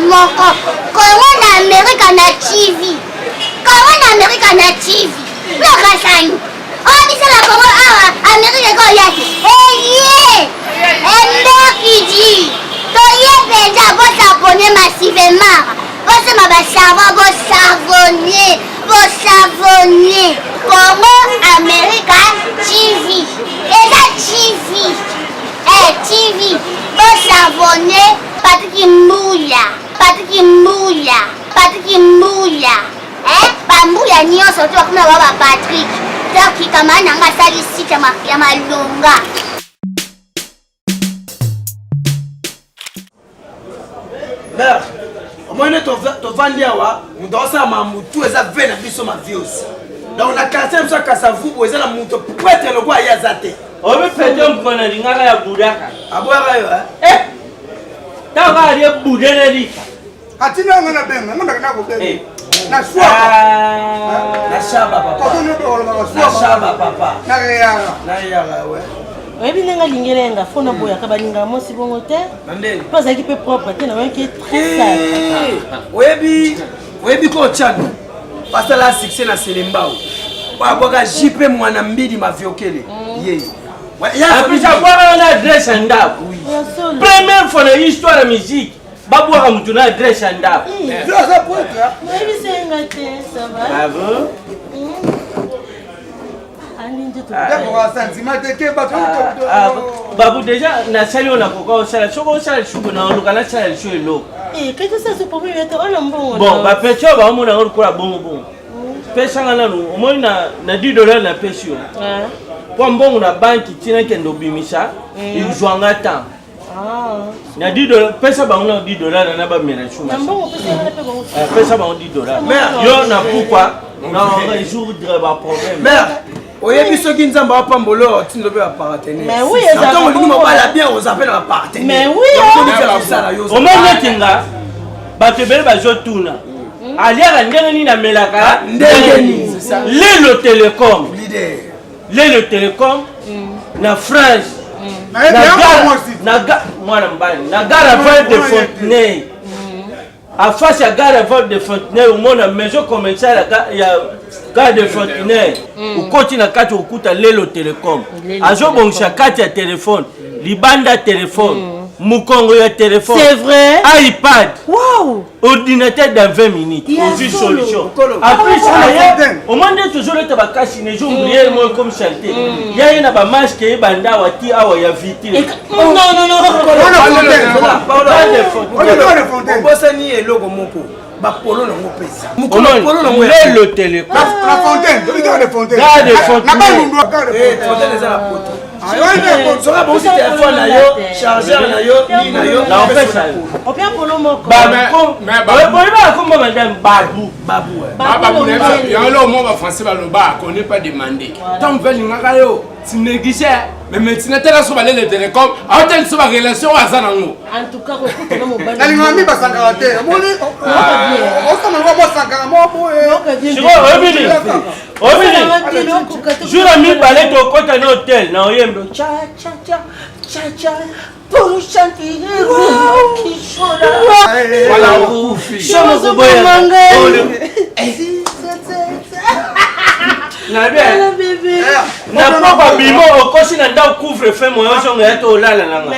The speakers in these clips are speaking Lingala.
Moko kongo na amerika na tv, kongo na amerika na tv lokasani oyo biso na kongo awa amerika ekoya te. Eye emberkidi toye mpenza, bosabone massivement, bosema basavon, bosavone, bosavone Congo America TV eza TV, eh, TV, bosavone. Patrik Mbuya, Patrik Mbuya, Patrik Mbuya, eh, bambuya nyonso to bakoma ba ba Patrick. Donc kamara na nga asali site ya malonga. Mère, omoni tovandi awa, moto akosala mamutu eza ve na biso mavios. Donc na quartier na biso ya Kasavubu eza na moto prêtre lokola ye aza te. Oyebi pete mokolo nalingaka ya budaka. Aboyaka yo, eh? Ntango kaka lie bude na lika. Atinda nga na benga, nga ndaka kobenga. Na swaka. Na shaba papa. Na shaba papa. Na reyaka. Na reyaka, ouais. Oyebi ndenge alingeli ye nga fo naboyaka balingaka mwasi bongo te, mpo azalaki mpe propre te, nayoki très sale. Oyebi ko Tchano basala succès na Selembao, abwaka JP mwana mbidi maviokele ye. Apesa abwaka na adresse ya ndako, première fois na histoire ya musique babwaka motu na adresse ya ndako. Oyebisa ye nga te, ça va. Bravo. Babu deja nasali oyo nakoka osala. Soki osala lisuku na oluka nasala lisuku eloko. Bon, bapeti oyo baomona yango lokola bongo bongo. Pesanga nanu, omoni na 10 dollar napesi yo mpo mbongo na banki ntina kende obimisa ezwanga temps na 10 dollar. Pesa bango na 10 dollar na bamela suma, pesa bango 10 dollar yo na pukwa na résoudre baproblème. Mère, oyebi soki Nzambe apambola oyo otindo mpe bapartenaire, ntango olingi mobala bien, oza mpe na bapartenaire. Omoni neti nga, bato ebele bazotuna aliaka ndenge nini, amelaka ndenge nini. Lelo Telecom, lelo Telecom na France, mwana mobali, na gare Aval de Fontenay, en face ya gare Aval de Fontenay, omona maison commerciale ya gare de Fontenay, okoti na kati, okuta Lelo Telecom azobongisa kati ya telefone, libanda telefone, mokongo ya telefone. C'est vrai. iPad, wow. ordinateur. Dans 20 minutes ozwi solution. En plus aye, omoni nde tozoleta bakasi na ezombriere moko comme saleté ya ye na bamasque eyebanda awa ti awa ya vitre. Obosani eloko moko, bapolo nango pesa. Lelo Telecom eza na poto. Soki abongisi telefone na yo, chargeur na yo, nini na yo. Naopesa yo. Opia polo moko. Boyebaka komba madame Babu. Babu. Yango eloko moko bafrançais baloba, qu'on n'est pas demandé. Ntango mpe alingaka yo, tu néglige, mais maintenant tala so balele Telecom aotali so barelation oyo aza nango. En tout cas kokutana mobali. Nalingaka mi basankaka te, omoni osama lokwa mosankaka mo boye. Oyebini, oyebini, jour ya mibale tokɔta na hotel na oyembe cha cha cha cha cha pour chanter kishola. Voilà, somo koboya na pokwa bimo okosi na ndako, couvre feu moyo ozonga ya to olala nanga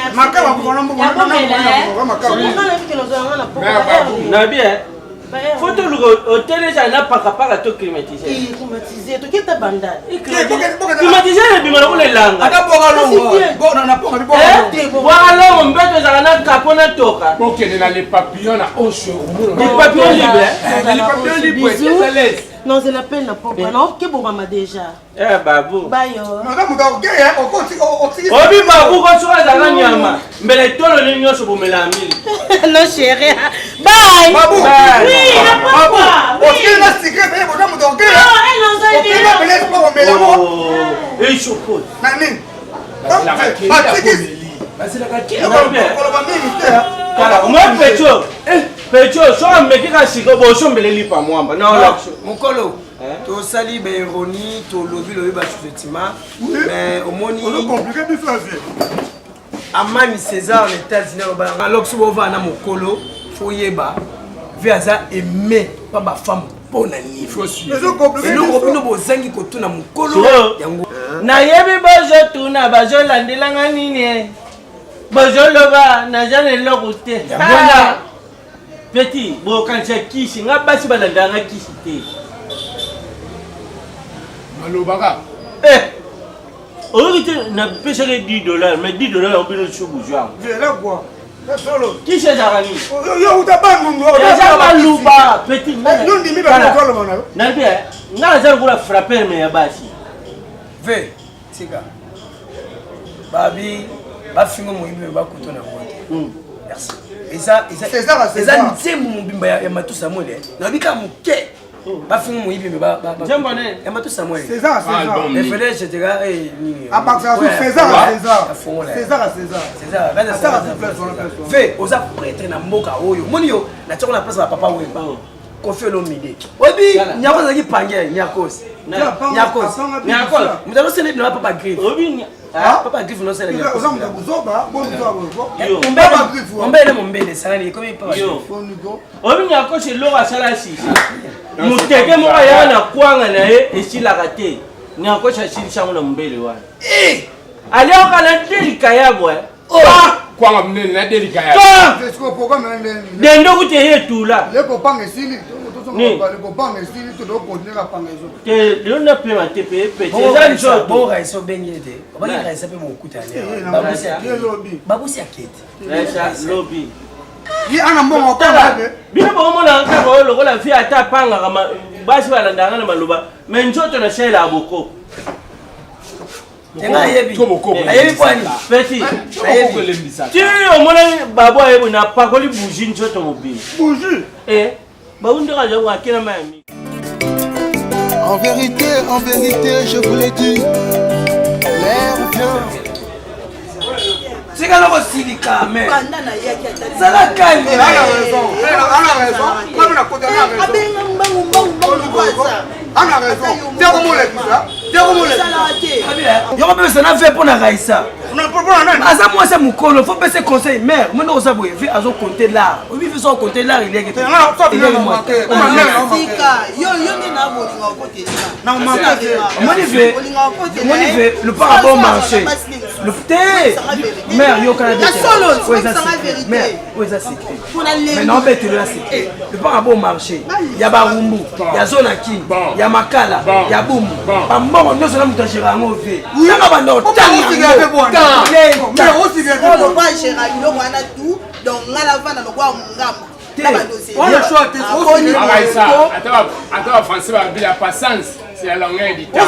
na bien. Fo toluka hotel ezala na pakapaka to climatiseur. Climatiseur, toketa bandal. Climatiseur ebima lokola elanga. Ata bwaka longo, mbeto ezalaka na kapo na toka. Bokende na Le Papillon na Osho. Le Papillon libre. Le Papillon libre, très à l'aise. Nozela pe na pokwa naokebongama deja. Eh babu. Bayo. Obi babu ko soki azalaka nyama mbele tolo ni nyonso bomela mili. Non chérie. Bye. Babu. Oui, Babu. Otikeli na secret pele boza moto okela. Okela pele mpo komela ngo. Echoko. Na nini? Koloba mingi te. Tala, omoi pecho. Pecho, soki ameki ka sika bosombele lipa mwamba. Na olakso. Mokolo. Tosali ba ironie, tolobi lobi ba sous-estima. Mais omoni. Ozo compliquer biso azie. Amani César na États-Unis aloba alors soki bovanda na mokolo fo yeba ve aza aimé pa bafemme mpo na nini eloko bino bozangi kotuna mokolo yango. Nayebi bozotuna, bazolandelanga nini, bozoloba naza na eloko te. Petit, bokanisa kisi nga, basi balandanga kisi te. Malobaka. Eh, oyoki te, napesaki 10 $, mais 10 $ yango bino so bozwa yango. Kisi ezalaka nini? Yo uta Bandundu. Eza baluba, petit. Yo ndimi balobaka na yo. Nayebi nga naza lokola frappeur me ya basi. Ve tika babi bafingo moyibi me bakuto na yango te. Merci. Eza nzembo mobimba ya Matu Samuel, nayebi kaka moke, bafingo moyibi me nzembo ne ya Matu Samuel. César, César. Efele, etc. Nini? Abakisaka su César, César. César, César. César ve oza prêtre na mboka oyo, omoni yo natiako na place ya Papa Wemba, Kofi Olomide. Oyebi Nyako azalaki pange, Nyakos, Nyakos, moto azosala bino Papa Griffe, Papa Griffe nosala. Mombele, mombele esalani ekomi Papa. Oyebi Nyakos, eloko asala sisi moteke moko ayaka na kwanga na ye esilaka te, Nyakos asilisa yango na mombele wana, aliaka na delika yabwe. Kwanga monene na delika ya dendo kuti eye etula. Lekopanga esili, lekopanga esili, tokokontinue kapanga ezo. Te, lelo napema te pe pete eza nzoto. Bo Raisa obengi ye te, obangi Raisa mpe bokutana, babusi akete. Raisa lobi. Ye ana mbongo opanga. Bino bomona kaka oyo lokola vi ata apangaka, basi balandaka na maloba, me nzoto na salelaka bokoko. Tenga ayebi, ayebi pwani. Petit ti omonani babo ayebi napakoli bougie nzoto mobimba. Bougie. Eh, baundaka aza akena ma ya mingi. En vérité, en vérité, je vous l'ai dit, l'air vient. Tika na kosilika, mais zala calme. Ana raison, ana raison, abenga mbangu mbangu mbangu. Ana raison, te komolekisa, te komolekisa. Yoko mpesa na ve mpo na Raisa, aza mwasi ya mokolo, fo pese conseil. Mare mo ndoko oza boye, ve azokonte lar, oyebi ve so akonte lar eliaki. Yo nde na bolinga okotela. Omoni ve, omoni ve le par bon marché te, mare yokana, mare oyo eza secret, mais naobetelo ya secret, le par bon marché ya Barumbu, ya zona Kini, ya Makala, ya Bumbu, bambongo nyonso na moto agéra yango ve nanga banda. Otanga agéra biloko wana tout, donc nga navanda lokwa mongamba. Ata bafrançais babi la patience, c'est la longueur du temps.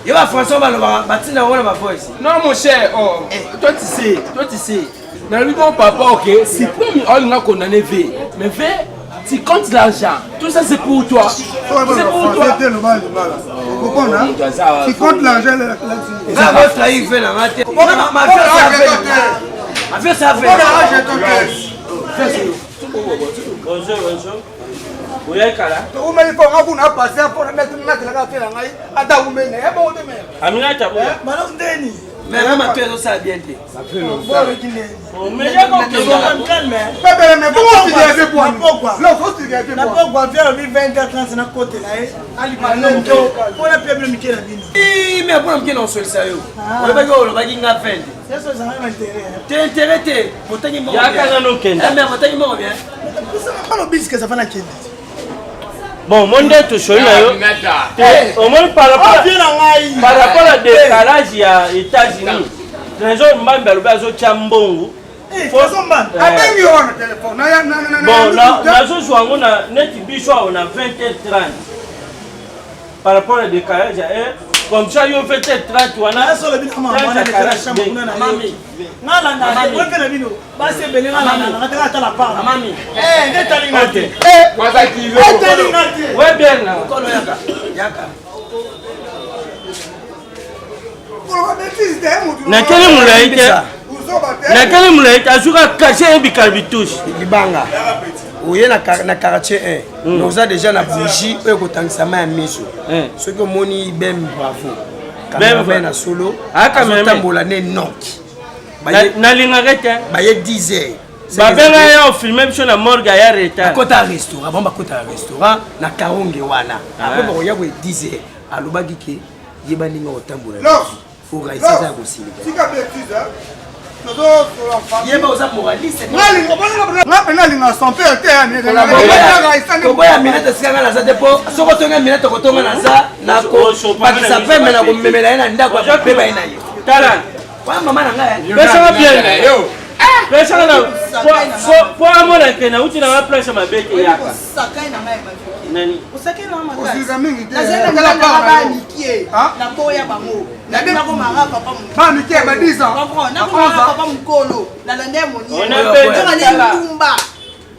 Yo bafrançais balobaka, batinda yango na bavoice. Non mon cher, oh, toi tu sais, toi tu sais, nalobi bon papa, ok, suprême olinga condamné v, mais v, tu comptes l'argent, tout ça c'est pour toi, c'est pour toi. Tu comptes l'argent. Eza botrahir ve nanga te, ma vie ça fait. Bonjour, bonjour, oyai kala. Toumeli mpo nga kuna pase mpo natelaka te na ngai ata umeli na ye bongo te mere. Aminata boya. Mano ndeni mais nga mato ezosala bien te. Pepele, mais bongo osigate bwani? Napokwa via lobi 20h30 nakotela ye alipalento mpona pia bino mike na bino. Mais mpona moke na osolisa yo, oyebaki oyo olobaki nga 20 te, intérêt te, botangi mbongo. Yaka nano okenda. Mais botangi mbongo bien. Bana biske eza fana kende. Bon, mo nde tosoli na yo te, omoni par rapport à décalage ya États-Unis, Trésor Mbambi alobi azotya mbongo. Abengi yo wana telefone. Bon, nazozwa yango na neti bi. Biso awa na 20h30 par rapport à décalage ya heure comme ça yo 20h30 wana nalanda na bino basi ebele nalandanga te atala part nde etalinga te etalinga te Nakeli molai te nakeli molai te azuka kashe ye bikala bitouche Libanga oye na quartier 1, oza déjà na bougie oyo ekotangisa mai ya miso. Soki omoni Bem Bravo, cameraman na solo, azotambola ne noki. Nalingaka te. Baye 10 heures. Babenga ye ofilme biso na morgue, aya retard. Bakota restaurant, bango bakota restaurant na Karonge wana. Après bakoya boye 10 heures. Alobaki ke yeba ndenge otambola, oraisa eza ya kosilika. Yeba oza moraliste. Nga mpe nalinga son père te. Koboya minete esika nga naza te, mpo soki otonga minete, kotonga naza nakobakisa pembe na komemela ye na ndako ya kopeba ye na ye. Tala. Wana mama na ngai. Pesanga bien, pesanga na po amona ke nauti nanga place mabe te. Yaka nani. Osilika mingi te. Mikie naboya bango, nakomaka papa. Ba mike ba 10 ans. Nakomaka papa mokolo, nalanda ya moniendumba.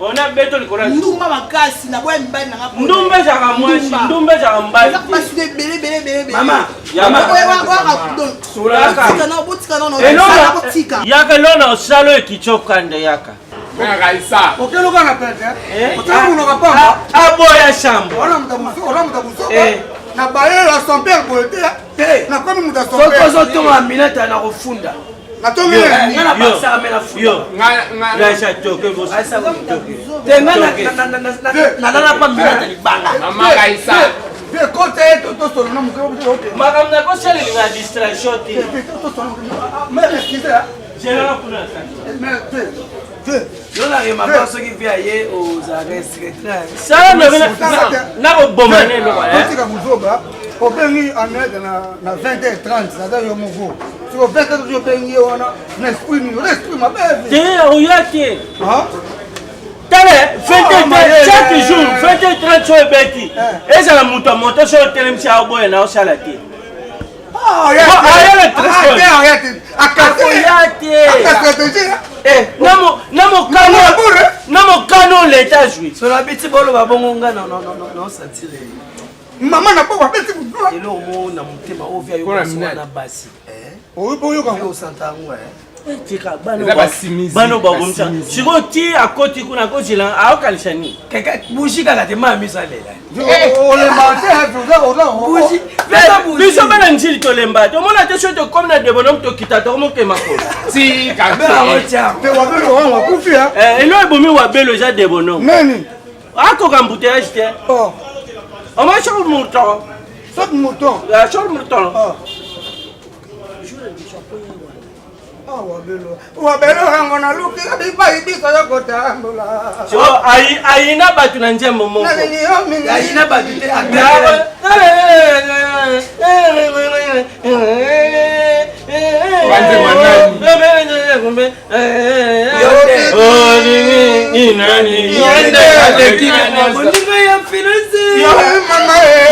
Ona beto likolo ya ndumba makasi, naboya mibali nanga. Ndumba ezalaka mwasi, ndumba ezalaka mobali. Basuka ebele ebele ebele. Mama. Botika. Yaka elona osala oyo ekiti okanda, yaka. Okeluka na pete, otala monoko pamba. Aboya chambre. Wana moto abusoka na bayela son père boye te, nakomi moto ya son Soki père. ozotonga minete na kofunda. Natongi. Nga na bakisaka me na funda. Raisa toke. Te, nga nalala pa minete libanga. Kota ye, tosolo na moke. Makambo nakosalelinga distraction te. Zelanga kuna. Yo na remarka soki vi aye ozalaka secrétaire. Sala nakoboma ne eloko. Otika buzoba. Obengi Aminata na 20h30, naza yo moko. Siko 20h obengi ye wana na esprit nini? Oza esprit mabe. Te, oya te. Tala, 20 chaque jour 20h30 so ebeti, ezala moto ya moto so otelemisi aoboya na osala te. Aya akoya te na mokano leta azwi. Sola biti boloba bongo, nga naosantire. Mama na boko abeti. Eloko mo na motema oyo vi ayoka na basi. Oyoka. Osanta yango. Tika bano babomisa sikoyo ti akoti kuna akozela aokanisa nini? Bougie kaka te, maa miso alela. Olemba te. Biso bana nzili tolemba te, omona te. Soki tokomi na debonhomme, tokita, tokomokema kolo. Akufi. Elo ebomi Wabelo eza debonhomme. Nani? Akoka embouteillage te. Oma soki mouton. Soki mouton. Soki mouton. Wabelo, wabelo yango naluki bipai biso ya kotambola. Ayina bato na nzembo moko. Ayina bato te. Moninga ya finance.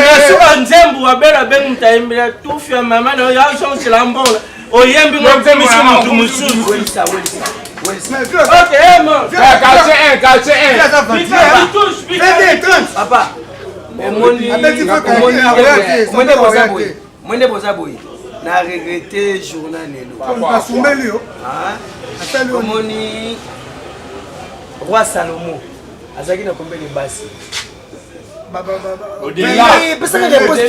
Nasuka nzembo Wabelo abengi moto ayembela tufi ya mama na oyo azongisela mbongo. Oyembi ngo okomisi motu mosusu. Ok. Quartier 1. Papa, omoni mwende boza boye na regretter journal lelo. Asumbeli yo. Omoni roi Salomo azalaki na combien de basi? Pesaka réponse.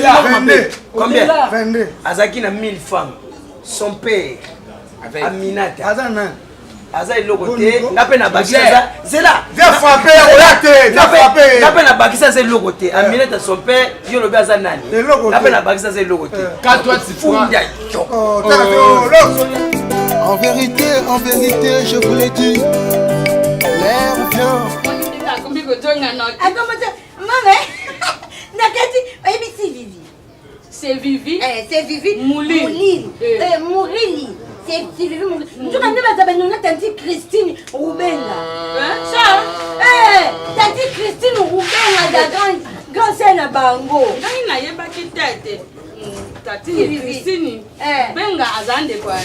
Combien? Azalaki na 1000 femmes. Son père Aminata aza nani? Aza eloko te. Nga mpe na bakisa aza zela. Nga mpe na bakisa aza eloko te. Aminata son père, yo lobi aza nani? Nga mpe na bakisa aza eloko te. Funda yo. En vérité, en vérité, je vous l'ai dit, l'air vient. Mama, nakati oyebisi Vivi. C'est Vivi. Eh, c'est Vivi. Moulini. Moulini. Eh. Eh, Mourini. C'est Vivi Moulini. Nzoka nde baza banona tanti Christine Rubenga. Hein? Ça? Eh, tanti Christine. Mubenga da grand grand sœur na bango. Ngai nayebaki te te. Tati Christine. Benga aza ndeko ya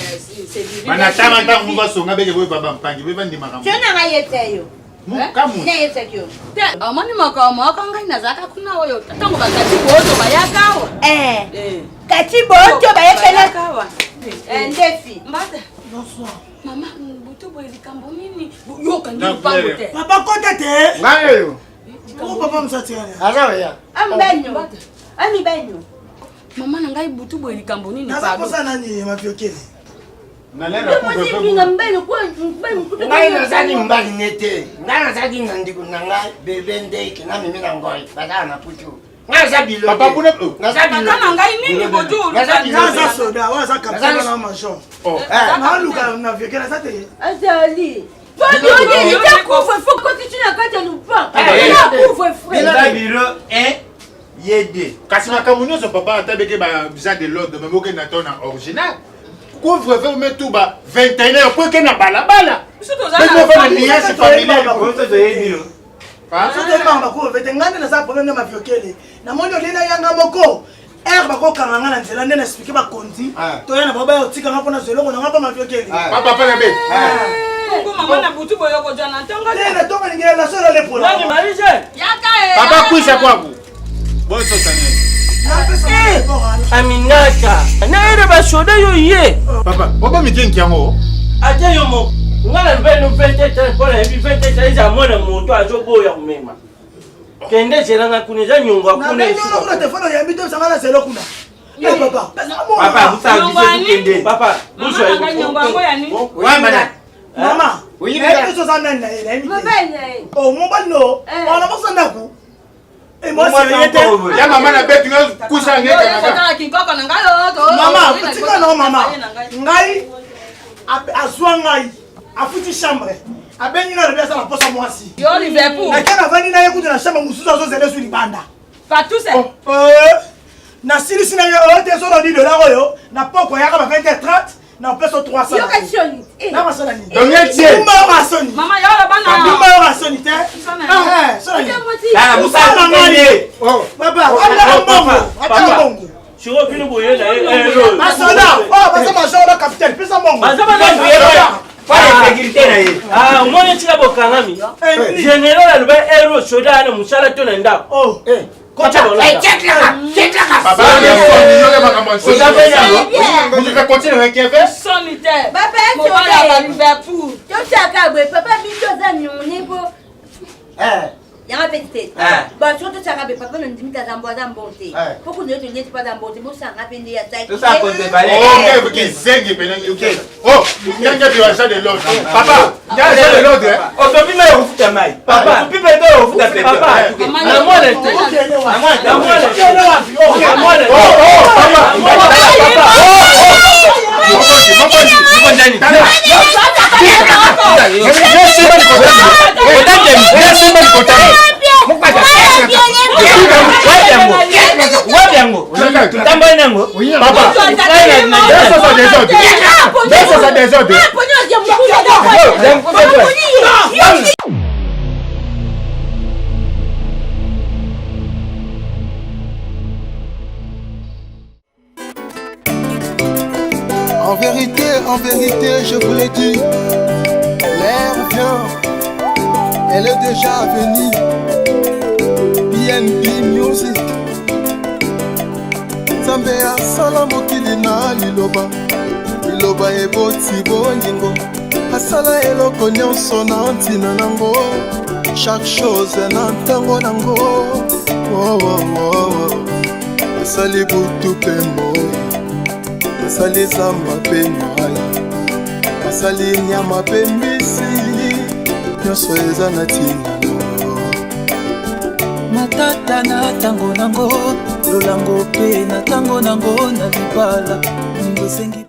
Cédric. Banatanga ntango basonga beke boye bampangi be bandimaka. Tio na ngai yebisa yo. Nayebisaki yo. Te omoni mokolo moko ngai nazalaka kuna oyo ntango bakati boto bayaka awa. Kati boto bayaka awa. Ndefi. Mbata. Bonsoir. Mama, butu boye likambo nini? Yokangi lupango te. Papa kota te. Ngai oyo. Oh papa msati yana. Aza oya. Ambenyo. Amibenyo. Mama na ngai butu boye likambo nini? Naza posa nani mafiokele. Ngai nazali mobali ne te. Ngai nazalaki na ndeko na ngai bebe ndeke na mimi na ngoi bazala na putu. Ngai naza bilo. Papa kuna naza bilo. Tata na ngai nini botu? Naza soda, oyo aza capitaine na major. Naluka na viokele aza te. Azali. Ye de. Kasi makambo nyonso papa ata beke ba gens de l'ordre mais bokende na to na original. Couvre-feu me tout ba 21 heures po eke na balabala. Beko na liasse familiale. Soki toyebaka bacouvre-feu te, ngai nde naza problème na maviokele. Namoni olie na yanga moko heure bakokanga nga na nzela nde na explike bakonzi toya na bango baya kotika nga mpo nazwa eloko na nga mpo maviokele. Papa na be. Kuku mama na butu boye okozwa na ntongo te. Na ntongo elingi na solo lepola. Nani Marie Jeanne? Yaka e. Papa kwisa kwaku. Bonso sanel. Aminata. Naye basoda yo ye. Papa, oba mikenki yango. Ata yo moko. Nga na lobeli no 20 heures mpo nayebi 20 heures eza mwana moto azoboya komema. Kende zela nga kuna eza nyongo ya kuna. Nabengi yo kuna telefone oyambi te osanga na zelo kuna. Eh papa, Papa, busa biso tukende. Papa, busa Mama, nayebi te oza nani na ye, nayebi te. Oh, mobali no, wana bosa ndako. Ya mama na betu yo kusa ngeke. Mama, tika na mama. Ngai azwa ngai afuti chambre abengi ngai alobi aza na posa mwasi. Yo Liverpool. Nake navandi na ye kutu na chambre mosusu azozela esu libanda. Patuse. Nasilisi na ye oyo te soki na 10 dollar oyo na poko yaka ba 20h30 na opesa 300. Yoka soni. Na masala nini? Donc etie. Ndumba yoka soni. Mama yo loba na. Ndumba yoka soni te. Eh, soni. Tala Musala ngai. Papa, ata mbongo, ata mbongo. Sikoyo bino boye na ye. Basoda, oh baza major na capitaine, pesa mbongo. Baza bana Pala sécurité na ye. Ah, omoni esika bokangami. Général aloba ero soda ana mosala to na ndako. Soni te. Mobali ya ba Liverpool. Totiaka boye papa biso aza nyongo po yanga mpe te bon soki totiaka be papa nondimi te aza mbo aza mbongo te po kuna yo tolieti mpo aza mbongo te bosanga mpe nde kizengi pene oh ndenge bi agent de l'ordre papa agent de l'ordre otopi mai okofuta mai papa otopi mpe to okofuta pe papa na mwana te na mwana na mwana tamboli nango papa désordre En vérité, je vous l'ai dit, l'air vient, elle est déjà venue. BNB Music. Nzambe asala mokili na liloba, liloba eboti bolingo, asala eloko nyonso na ntina nango, chaque chose na ntango nango. Oh, oh, oh, oh. Asali butu mpe moi, asali zamba mpe mai, asali nyama mpe mbisi, nyonso eza na ntina nango. Matata na tango nango, lolango mpe na tango nango, na libala bolingo esengi.